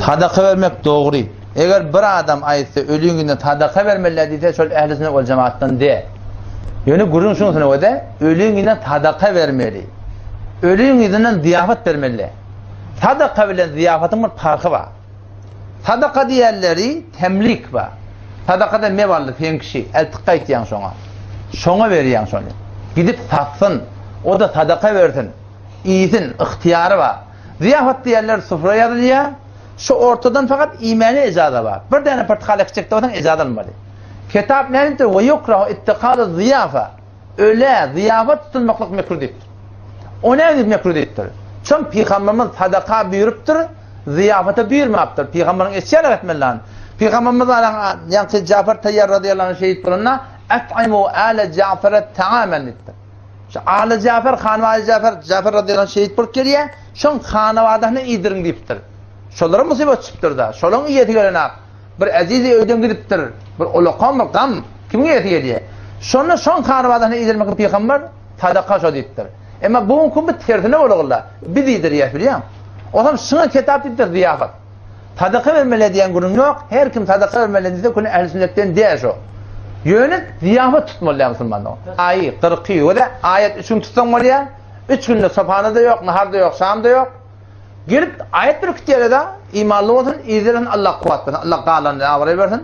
Sadaka bermek dogry. Eger bir adam aýtsa öliň günde sadaka bermeliler diýse şol ähli sünnet wal jemaatdan däl. Ýöne gürrüň şunuň üstüne öliň günde sadaka bermeli. Öliň yzyndan zyýafat bermeli. Sadaka bilen zyýafatyň bir parhy bar. Sadaka diýenleri temlik bar. Sadakada mewally sen kişi, eltip gaýtýaň şoňa. Şoňa berýäň şony. Gidip satsyn, o-da sadaka bersin, iýsin, ygtyýary bar. Zyýafat diýenler sufra ýazylýar. Şu ortadan fakat iýmäne ejaza bar. Bir däne pyrtykal ekjek bolsaň ejaza almaly. Kitap näme diýipdir? Ve yukrahu ittihadu zyýafa. Ölä zyýafat tutulmaklyk mekruh diýipdir. O näme diýip mekruh diýipdir? Çün pygamberimiz sadaka buýrupdyr, zyýafata buýurmapdyr. Pygamberiň eşýälik etmeli lan. Pygamberimiz alaň ýaňky Jafar Taýýar razyýallahu anh şehit bolanda, At'imu ale Jafara ta'amen diýipdir. Şu Aly Jafar, Hanwali Jafar, Jafar razyýallahu anh şehit bolup gelýär, şoň hanawadasyny iýdiriň diýipdir. Şolara musybat düşüpdir-de, şolaň iýesi gelenak. Bir ezizi öýden gidipdir, bir ulakan bir gam, kimiň iýesi gelýär? Şonda şoň hanawadasyny iýdirmek pygamber sadaka şo diýipdir. Emma bu günki bu tersine bolugla, biz iýdirýäs bilýäň. Otam şuňa ketap diýipdir zyýafat. Sadaka bermeli diýen gürrüň ýok. Her kim sadaka bermeli diýse küne ähli sünnetden däl şo. Ýöne zyýafat tutmaly däl musulman dogan. Aýy, kyrky, we aýat üç gün tutsaň bolýar. Üç günde sopana-da ýok, nahar-da ýok, şam-da ýok. Gelip aýat bir kütýärde imanly bolsun, yzdyrsyn, Allah kuwwat bersin, Allah galanyny abraý bersin.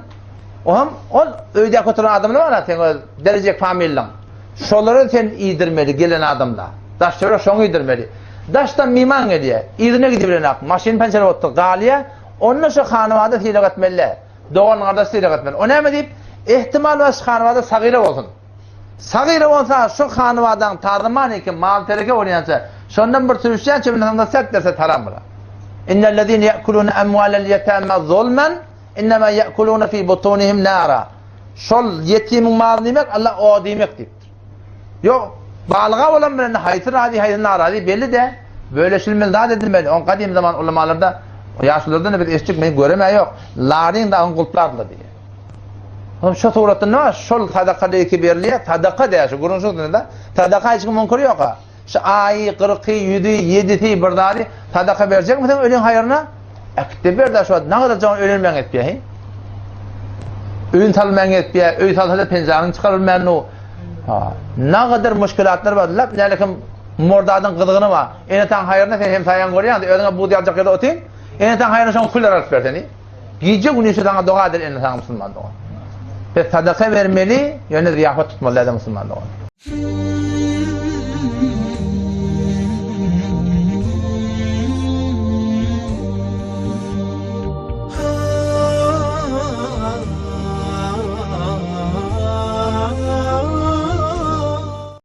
Oňam ol öýdäki oturan adamlar bar, sen öz derejek familiň. Şolary sen iýdirmeli gelen adamda. Daş töwerek şoňa iýdirmeli. Daşdan myman gelýär. Yzyna gidibirenak. Maşyn pençer bolupdyr, galýar. Onda şo hanabada sylag etmeli. Dogan-gardaş sylag etmeli. O näme diýip, ehtimal bar şu hanabada sagyra bolsun. Sagyra bolsa şo hanabadaň tazyman eken mal-tereke bolýança, şondan bir sürüşýänçe bilen soňda sert berse taram bular. Innellezine ye'kulune emwalel yetama zulmen innema ye'kulune fi butunihim nara. Şol ýetimiň malyny iýmek Allah od iýmek diýipdir. Ýok, balyga bolan bilen haýsy razy, haýsy narazy belli däl. Bölüşilmeli zat edilmeli. On gadym zaman ulamalarda, ýaşululardan biz eşitdik, men göremä ýok. Laryň dagyň gulplardylar diýýär. Onuň şu suratda näme? Şol sadaka diýip berilýär, sadaka diýär şu gürrüň şunda. Sadaka hiç kim müňkür ýok. Şu aýy, kyrky, ýüzi, ýedisi bir zady sadaka berjekmisiň öliň haýryna? Äkitde ber-de şu wagt nagadar jaň ölenmäň etýär, he? Öýün salmaň etýär, öý salsa-da penjanyny çykarylmän nu. Ha, nagadar muşkilatlar bar. Lap nälekim mordadyň gyzygyny bar. Ene-ataň haýryna sen hem saýaň görýäň, özüňe buz ýaljak ýerde otyň. Ene-ataň haýryna şoň küller alyp ber seni. Gije gündüz saňa doga eder ene-ataň musulman dogan. Biz sadaka bermeli, ýöne zyýafat tutmaly däl musulman dogan.